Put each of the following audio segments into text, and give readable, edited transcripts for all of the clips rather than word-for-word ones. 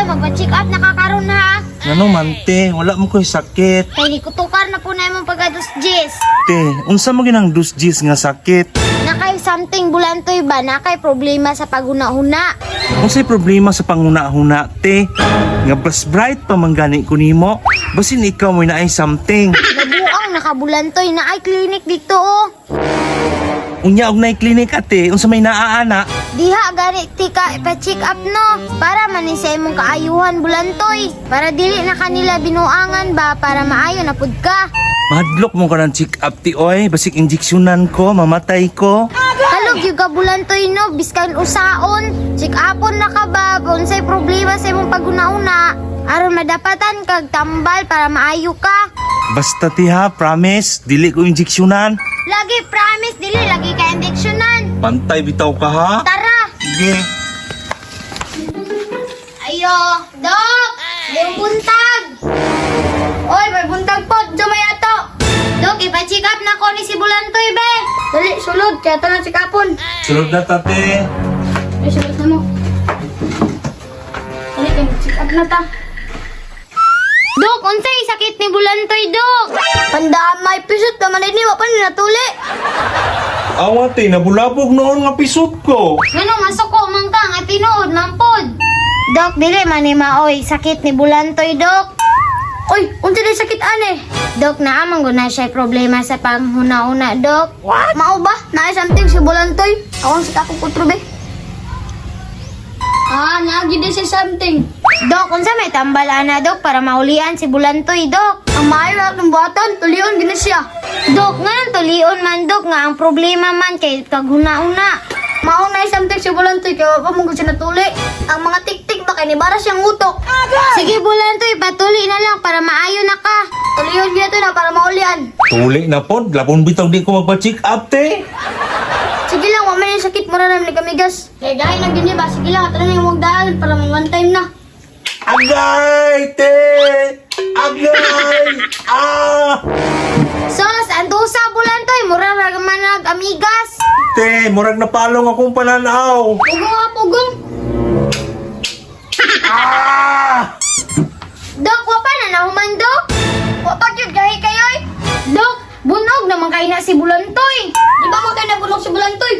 Bulantoy, magpa-check up na ka karon ha. Ngano man te, wala mo ko'y sakit. Kay nikutukar na po na imong pagka-dos Gs. Te, unsa mo ginang dus Gs nga sakit? Nakay something, Bulantoy ba? Nakay problema sa paghuna-huna. Unsay problema sa panguna-huna te? Nga bas bright pa man gani ko nimo. Basin ikaw mo naay something. Nabuang nakabulantoy na ay clinic dito oh. Unya og naay clinic ate, unsa may naaana? Diha gani tika ipa-check up no para man ni sa imong kaayuhan, Bulantoy. Para dili na kanila binuangan ba, para maayo na pud ka. Mahadlok mo ka ng check up ti oy, basig injeksyonan ko, mamatay ko. Kalog yung ka, Bulantoy, no, biskan usaon. Check upon na ka ba unsay problema sa imong paghuna-una. Aron madapatan kag tambal para maayo ka. Basta ti ha, promise, dili ko injeksyonan. Lagi promise, dili lagi ka injeksyonan. Pantay bitaw ka ha. Tara. Sige. Ayo, Dok! May buntag! Oy, may buntag po. Diyan may ato. Dok, ipa-check up na ko ni si Bulantoy, be! Dali, sulod. Kaya tanan si Kapon. Sulod na tate. Ay, sulod na mo. Dali, kay check up na ta. Dok, unsay sakit ni Bulantoy, Dok? Pandamay, pisot naman ini. Wa pa ni natuli. Awa te, nabulabog noon nga pisot ko. Ngano masuko man ka nga tinuod man pod. Dok, dili man ni maoy sakit ni Bulantoy, Dok. Oy, unsa day sakit ane? Dok, naa man gud na siya problema sa panghuna-una, Dok. What? Mao ba? Naay something si Bulantoy. Akong sa akong kutro be. Ah, naagi din siya something. Dok, unsa may tambal ana, Dok, para maulian si Bulantoy, Dok? Ang maayo na atong buhatan, tulion gina siya. Dok, ngayon tulion man, Dok, nga ang problema man kay paghuna-una. Mao na something si Bulantoy kay wa pa mo siya natuli. Ang mga tik-tik ba kay nibara siyang utok. Sige, Bulantoy, patuli na lang para maayo na ka. Tulion gyud to na para maulian. Tuli na pod, labon bitaw di ko magpa-check up te. Sige lang, wa man yung sakit mo na namin kamigas. Kaya dahil lang gini ba, sige lang, ato na yung daan para mag one time na. Agay te! Agay! Ah! Sos, andusa, Bulantoy, mura ra man nag amigas. Te, murag napalong akong pananaw. Pugong nga, pugong. Ah! Dok, wa pa na nahuman, Dok. Wa pa gyud gahi kayo eh. Dok, bunog naman kay na si Bulantoy. Di ba man kayo nabulok si Bulantoy?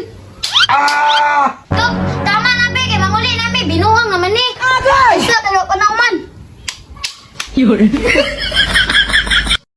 Ah! Dok, tama na be, kay manguli na be, binuang naman ni. Agay! Isa, tayo pa na man.